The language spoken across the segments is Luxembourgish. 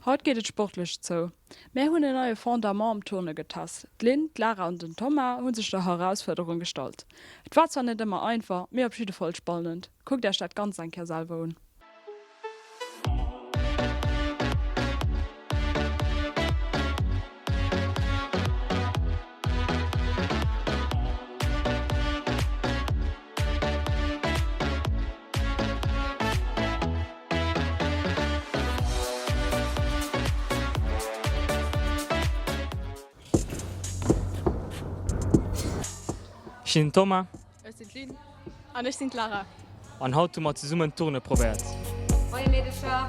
Haut geet et sportlech zou. Mär hunn en neie Fondament am Turne getest. D'Lynn, d'Lara an den Thomas hu sech der Herausfuerderung gestallt. Et war zwar net ëmmer einfach, mee op jidde Fall spannend. Kuckt Iech dat Ganzt eng Kéier selwer un. Ech sinn den Thomas. Ech sinn d'Lynn. An ech sinn d'Lara. An haut hu mer zesummen Turne probéiert. Moie Meedecher!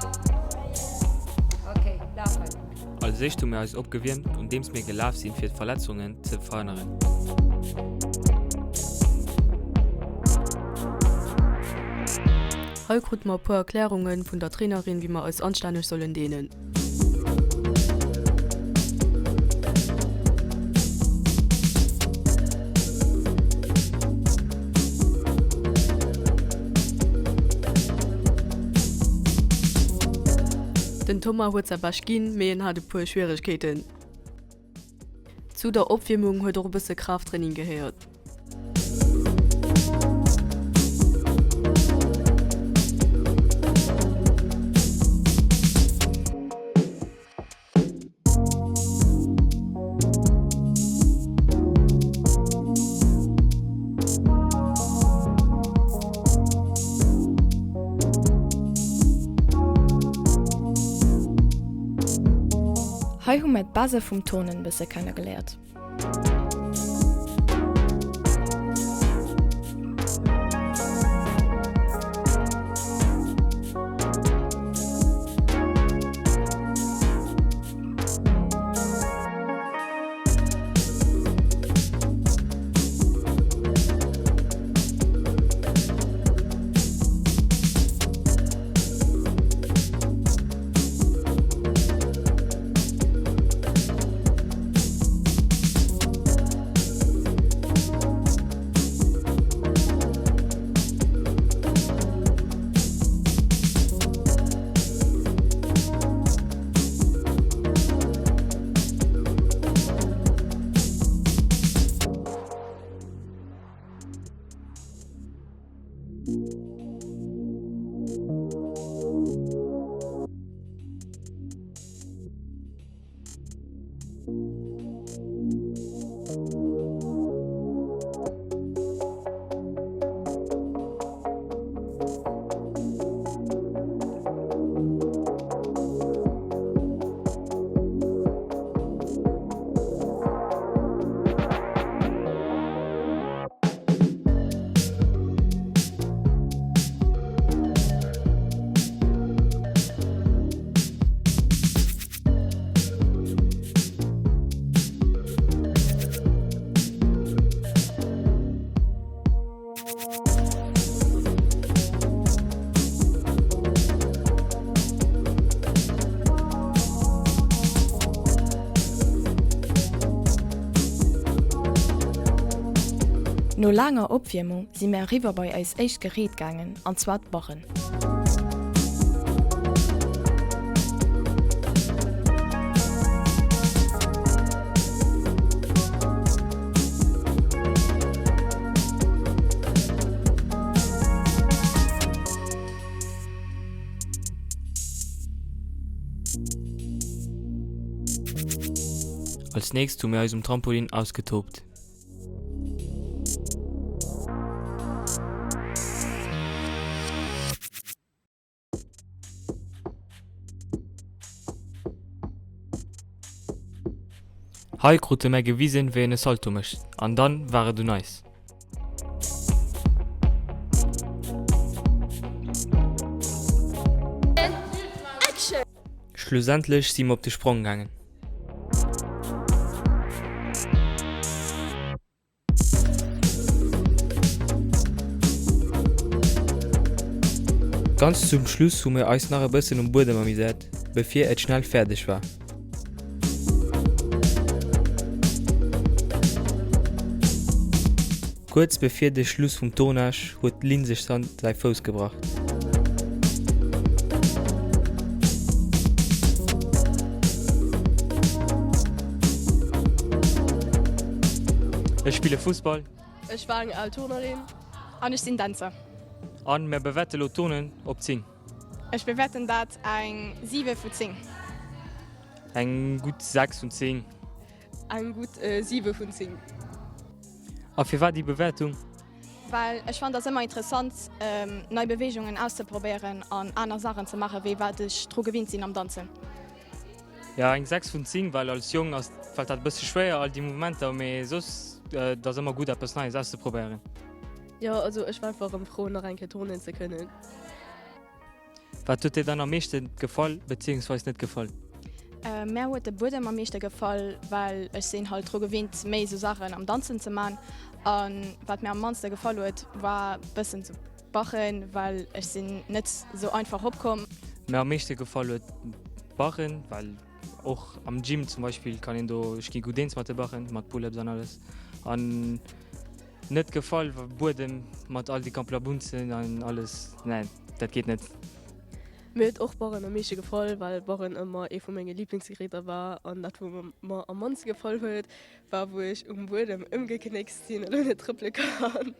Ok, lafen! Als éischt hu mir eis opgewiermt andeems mir gelaf sinn fir Verletzungen ze verhënneren. Hei krute mer e puer Erklärungen vun der Trainerin wéi mer eis anstänneg sollen dehnen. Den Thomas huet säi Bescht ginn, mee en hat e puer Schwieregkeeten. Zu der Opwiermung huet och e bësse Kraafttraining gehéiert. Hei hu mer d'Base vum Turnen bësse kennegeléiert. No laanger Opwiermung si mär eriwwer bei eis éischt Gerät gaangen, an zwar d'Barren. Als nächst hu mir eis um Trampolin ausgetobt. Hei krute mär gewisen wéi een e Salto mécht an dann war et un eis. Schlussendlech si mer op de Sprong gaangen. Ganz zum Schluss hu mir eis nach e bëssen um Buedem amuséiert, bevir et schnell fäerdeg war. Kuerz bevir de Schluss vum Tournage huet d'Lynn sech dann säi Fouss gebrach. Ech spille Fussball. Ech war eng al Turnerin. An ech sinn Dänzer. An mär bewäerte lo Turnen op 10. Ech bewäerten dat eng 7 vu 10. Eng gutt 6 vun 10. Eng gutt 7 vun 10. A firwat déi Bewäertung? Well ech fannen et ass ëmmer interessant nei Beweegungen auszeprobéieren an aner Saachen ze maachen wéi wat ech dru gewinnt sinn am Danzen. Jo eng 6 vun 10, well als Jong ass fällt dat e bësse schwéier all déi Mouvementer, mee soss et ass ëmmer gutt eppes Neies auszeprobéieren. Jo also ech war einfach erëm frou nach eng Kéier turnen ze kënnen. Wat huet dir dann am meeschten gefall beziehungsweis net gefall? Mär huet de Buedem am meeschte gefall, well ech sinn halt dru gewinnt méi esou Saachen am Danzen ze man. An wat mir am mannste gefall huet war bëssen zu Barren, well ech sinn net esou einfach opkomm. Mär am meeschte gefall huet Barren, well och am Gym zum Beispill kann een do, ech gi gutt eens mat de Barren, mat Pull-ups an alles. An net gefall war Buedem mat all de Kamplabunzen an alles, nee dat geet net. Mir huet och Barren am meeschte gefall, well Barren ëmmer ee vu menge Liblingsgeräter war. An dat wou mer am mannste gefall huet, war wou ech um Buedem ëmgeknéckst sinn an elo net trëppele kann.